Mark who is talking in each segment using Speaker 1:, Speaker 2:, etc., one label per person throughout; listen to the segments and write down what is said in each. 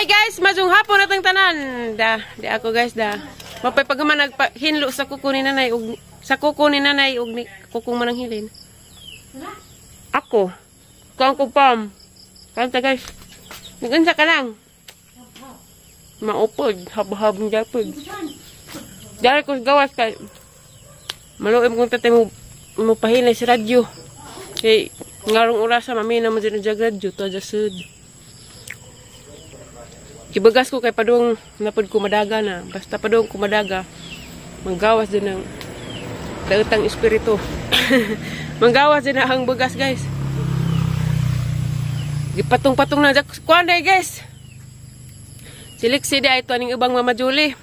Speaker 1: Guys, majung hapon atang tanan. Da, di ako guys da. Mapay paghuman nagpahinlo sa kuko ni nanay og sa kuko ni nanay og ni kukong mananghilin. Ako. Kuang ko pam. Kanta guys. Nagunsa ka lang. Maupod, hab-hab ng japod. Dahil ko gawas kay maluim kong tatay mo mo pahinay sa radyo. Kay ngarong orasa mamina mo dyan ang radyo to jasud. Kibagas ko kay padung napod ko madaga na. Basta padung ko madaga, manggawas din ang dautang espiritu. Manggawas din ang bagas guys. Gipatong-patong na kuan day guys. Siliksi di ito aning ubang Mama Julie.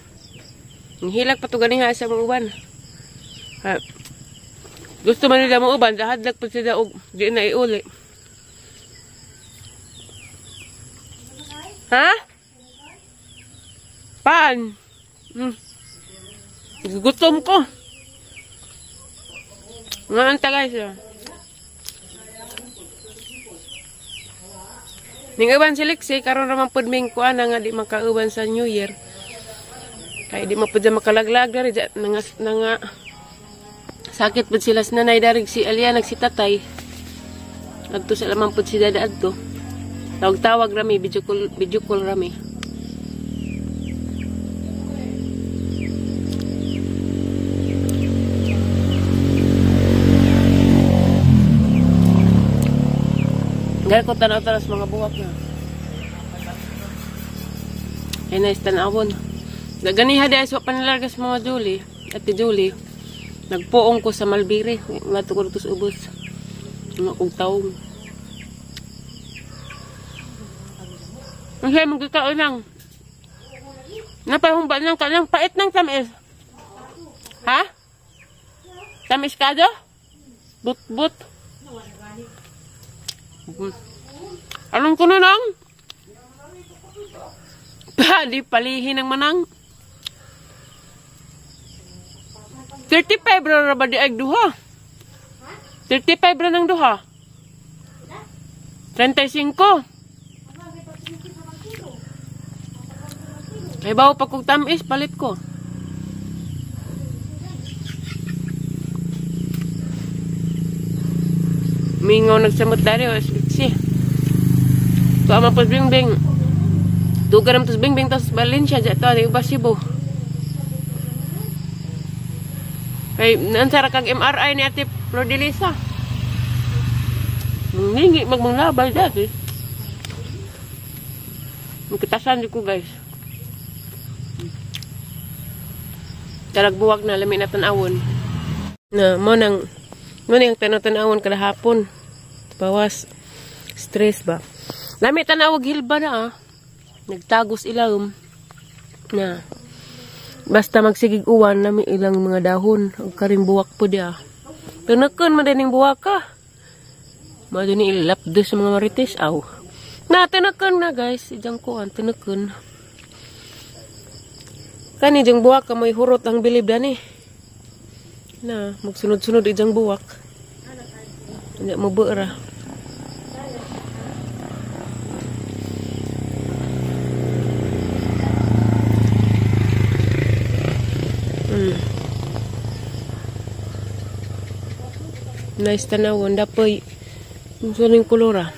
Speaker 1: Ang hilak pa to ganiha sa mga uban. Ha. Gusto man nila mga uban, dahadlak pa sila og di na iuli. Ha? Paan? Gutom ko. Nga anta guys. Ning uban si Lexi, karon ra man pud ming kuan nga di makauban sa New Year. Kay di man pud makalaglag dari nga nga sakit pud sila sa nanay darig si Alia nag si tatay. Adto sila man pud si dada adto. Tawag-tawag rami, video call rami. Dahil ko tanaw-tanaw sa mga buwak na. Ay, nice tanawon. Naganiha di ay sa panilargas mga Julie. Ate Julie. Nagpuong ko sa Malbiri. Matukod ito sa ubos. Mga kong taong. Ang siya, magkakaon lang. Napahumba lang ka lang. Pait ng tamis. Ha? Tamis ka do? But-but. Anong kuno nang? Di palihin ang manang. 35 ra ba di ay duha? 35 ra ng duha. 35. Ay bawo pa kog tamis palit ko. Mingaw nagsamot dari o si. Tuwa man po bingbing. Tuga naman tos bingbing tos Valencia dyan to di ba Cebu. Kay nansara kag MRI ni Ate Flordelisa. Ningi magmanglabay dati. Magkitasan di ko guys. Taragbuwag na lami na tan-awon. Na mo nang mo nang tanaw-tanawon kada hapon. Bawas stress ba. Lami tanawag hilba na ah. Nagtagos ilawom na. Basta magsigig uwan nami ilang mga dahon ug karing buwak po dia. Tunakon man dining buwak ka. Mao ni ilapdo sa mga marites aw. Na tunakon na guys, ijang kuan tunakon. Kani jang buwak ka may hurot ang bilib dani. Na magsunod-sunod ijang buwak. Hindi mo buura. Nice tanawon dapoy. Unsa ning kolor ah?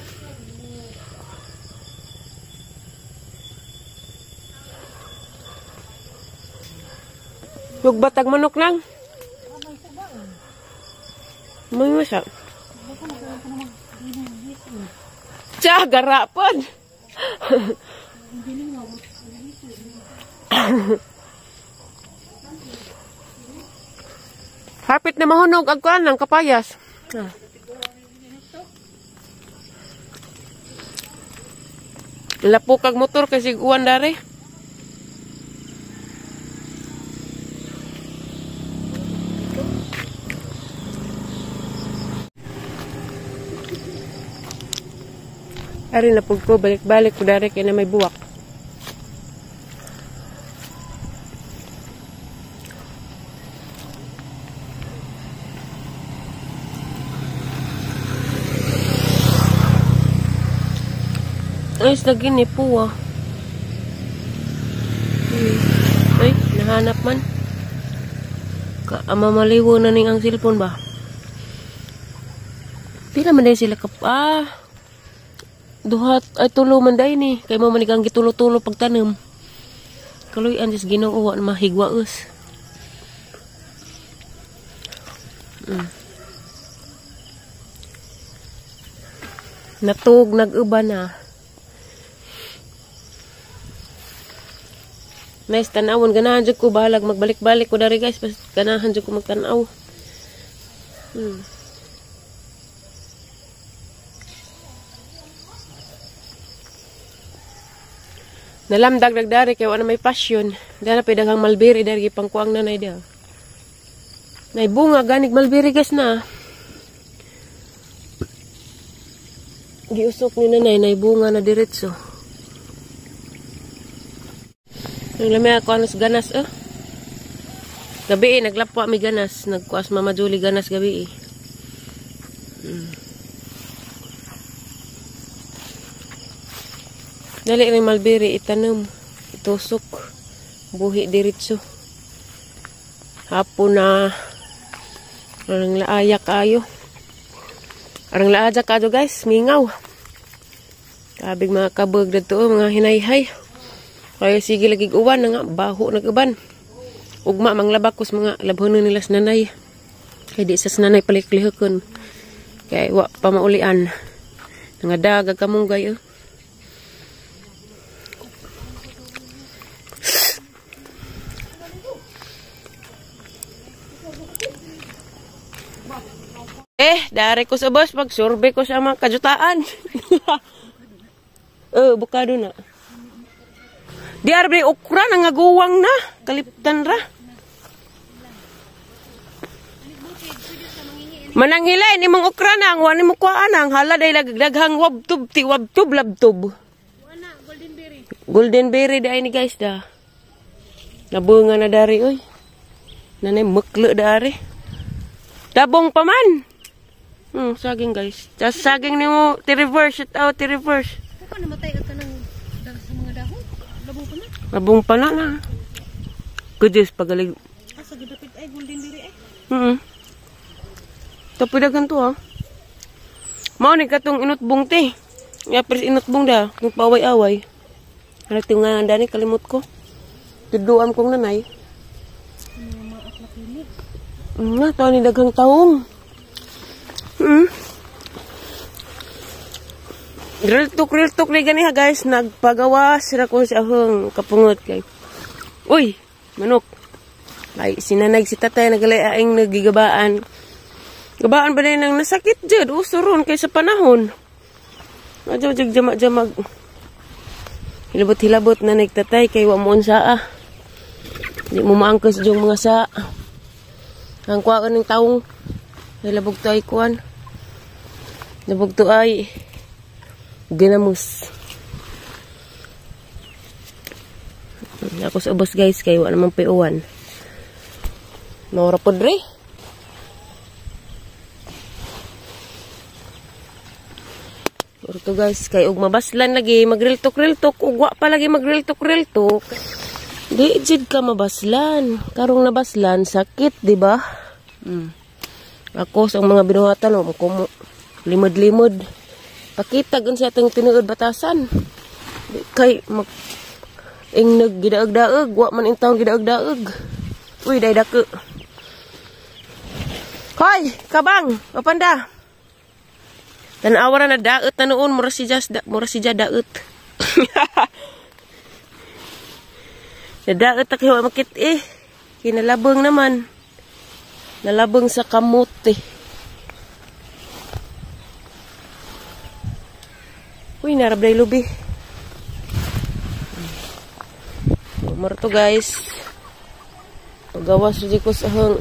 Speaker 1: Huwag batag manok lang. Mga siya. Tiya, garapon. Hapit na mahunog ang kuan ng kapayas. Ah. Lapok ang motor kasi uwan dari. Ari na pug ko balik-balik ko dari kay na may buwak. Ay, lagi ni puwa. Ay, nahanap man. Ka amamaliwo na ning ang cellphone ba? Pila man dahil sila kap duhat ay tulo man dahil ni. Kay mo man ang gitulo-tulo pagtanom. Kaluyan sa Ginoo wa na mahigwaos. Natug nag-uba na. Nice tanawon, ganahan jud ko bahalag magbalik-balik ko dari guys, basta ganahan jud ko magtan-aw. Nalamdag dagdari kay wala may passion. Dara pa daghang mulberry dari gipangkuang nanay dia. Nay bunga ganig mulberry guys na. Giusok ni nanay nay bunga na diretso. Ang lami ako anos ganas eh. Gabi eh, naglapwa mi ganas, nagkuas Mama Julie ganas gabi eh. Dali rin mulberry itanom, itusok, buhi diretso. Hapon na arang laaya kayo. Arang laaya kayo guys, mingaw. Kabig mga kabog dito, mga hinayhay. Kaya sige lagi uwan na nga, baho nag-uban. Ugma manglabakos mga labhonon nila sa nanay. Kaya di sa nanay paliklihokon. Kaya wa pa maulian. Nangadaga kamunggay oh. Eh, dari ko sa bus, pag-survey ko sa mga kajutaan. Bukado na. Di arbe okra nangaguwang na, kaliptan ra. Mananghilay ni mong okra na, ang wani mo kuhaan ang hala dahil daghang wabtub ti wabtub labtub.
Speaker 2: Golden berry.
Speaker 1: Golden berry dai ni guys da. Nabunga na dari oy. Nanay mekle dari. Dabong pa man. Saging guys. Tas saging nimo ti-reverse, shout out ti-reverse.
Speaker 2: Kuko namatay ka ng sa mga dahon. Labong pa na.
Speaker 1: Labong pa na na. Goodness pagalig.
Speaker 2: Asa gidapit ay golden berry ay.
Speaker 1: Tapi dagan to ha. Mao ni katong inutbong te. Ya pres inutbong da, kung paaway-away. Ano tingalan dani kalimot ko. Tuduan kong nanay. Na to ni daghang taong. Real talk ni gani ha guys, nagpagawa sira ko sa ahong kapungot kay. Uy, manok. Ay sinanag si tatay nagalay aing nagigabaan. Gabaan ba din ang nasakit jud uso ron kay sa panahon. Adyo jud jama-jamag. Hilabot-hilabot na nagtatay kay wa mo unsa ah. Di mo maangkos jung mga sa. Ang kuwaon ng taong hilabog to ay kuan. Labog to ay ginamos. Ako sa ubos guys kay wa naman piuwan. Maura pod re. Orto guys kay og mabaslan lagi mag-real talk ug wa pa lagi mag-real talk. Di jud ka mabaslan. Karong nabaslan sakit, di ba? Ako sa mga binuhatan oh, kumo limod-limod. Pakita gun sa atong tinuod batasan. Di kay mag ing naggidaog-daog, wa man ing taon gidaog-daog. Uy, day dako. Hoy, kabang, papanda. Tan-awa ra na daot na noon, mura si Jas, mura si Ja daot. Nadaot ta kay wa makit eh. Kinalabong naman. Nalabong sa kamote. Uy, narabday lubi. Umar to guys. Pagawas rin ko sa ahang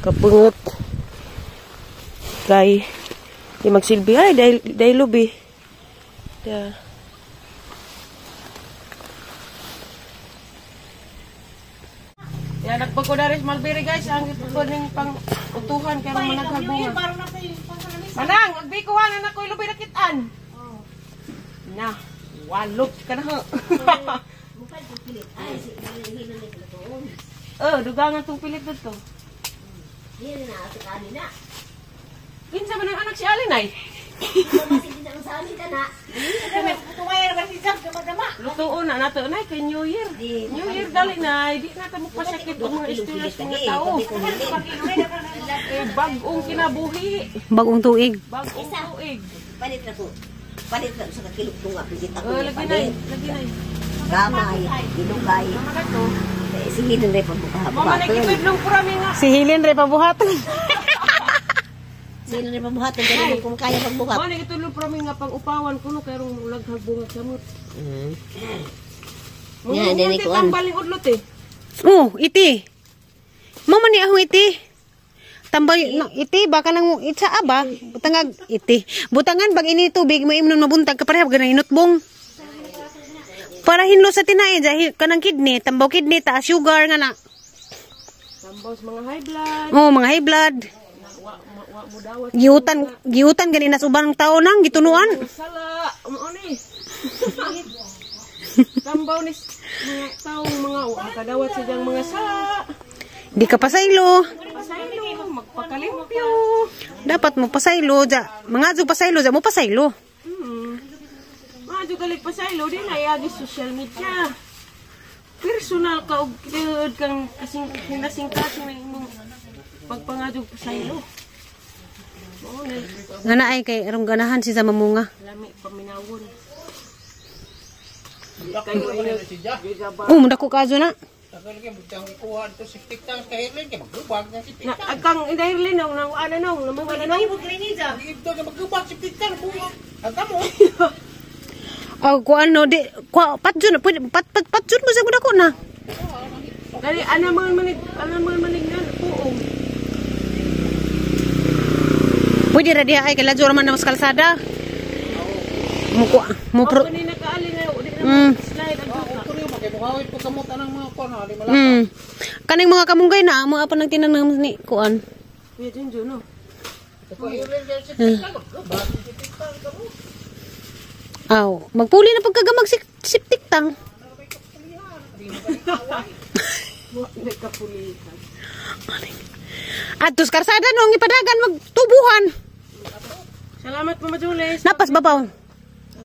Speaker 1: kapungot. Kay di magsilbi ay dahil lubi. Da. Ya nagpagko dari mulberry guys, ang ning pang utuhan kay manang bunga. Manang, magbikuhan na ko lubi nakitaan. Na, walop ka na ho. Oh, dugangan tong pilit dito.
Speaker 3: Hindi na sa kanina.
Speaker 1: Kinsa man ang anak si Alin ay?
Speaker 3: Kasi din ang sa amin na.
Speaker 1: Lutuon na nato nay kay New Year. New Year dali na, di na ta mo pasakit og mga istorya sa mga tao. Eh, bag-ong kinabuhi,
Speaker 4: Bagong tuig.
Speaker 1: bag-ong tuig.
Speaker 3: Palit na ko. Palit na sa kakilog tunga. Pigit ako
Speaker 1: Oh,
Speaker 3: niya
Speaker 1: lagi nay,
Speaker 3: palit.
Speaker 1: lagi nay.
Speaker 3: Gamay, ginugay.
Speaker 1: Mama ka to.
Speaker 3: Eh, sige din rin pagbuka.
Speaker 1: Mama na gitudlong purami nga.
Speaker 4: Si Helen rin pabuhatan.
Speaker 3: Sige rin pagbuhaton. Kaya kung kaya pagbuhat.
Speaker 1: Mama na gitudlong purami nga pang-upawan kuno kay rong laghag bunga samot. Mga
Speaker 3: Nga, dili ko,
Speaker 1: ang baling udlot eh.
Speaker 4: Oh, iti. Mo man ni ahong iti. Tambay no, iti baka nang itsa aba, butangag iti. Butangan bag ini tubig mo imnon mabuntag ka pareha ganang inutbong. Para hinlo sa tinae dahil kanang kidney, tambaw kidney, taas sugar nga na.
Speaker 1: Tambaw sa mga high blood.
Speaker 4: Oh, mga high blood.
Speaker 1: Wa ma, wa mo dawat.
Speaker 4: Giutan, giutan gani nas ubang tao nang gitunuan.
Speaker 1: Sala, mo ni. Tambaw ni mga taong mga wa makadawat sa diyang mga sala.
Speaker 4: Di ka pasaylo.
Speaker 1: Pasaylo, magpakalimpyo.
Speaker 4: Dapat mo pasaylo ja. Mga jud pasaylo ja mo pasaylo.
Speaker 1: Mga jud galig pasaylo di na iagi social media. Personal ka og tiud kang kasing hinasing-kasing na imong pagpangadug pasaylo. Mao na
Speaker 4: Nga na ay kay arong ganahan si sa mamunga.
Speaker 1: lami paminawon. Kayo ay
Speaker 4: Oh, mudako kaso na.
Speaker 1: Na akang indayrlin nang nang ana nong namang ana nong.
Speaker 4: Aw kuan no di kwa patjun pwede pat pat patjun mo sa mudako na.
Speaker 1: Dali ana mga manig ana mga manig nan puong.
Speaker 4: Pwede ra diha ay kay ladyo ra man na mas kalsada. Mo kwa mo pro
Speaker 1: Ako ni nakaali nga di na slide ang duka.
Speaker 4: Kaning mga kamunggay na amo apa nang tinanam ni kuan.
Speaker 1: Kuya Junjo no.
Speaker 4: Aw, magpuli na pagkagamag si septic tank.
Speaker 1: Wa nagkapulihan.
Speaker 4: Adto sa kalsada no ang ipadagan magtubuhan.
Speaker 1: Salamat Mama Jules.
Speaker 4: Napas babaw.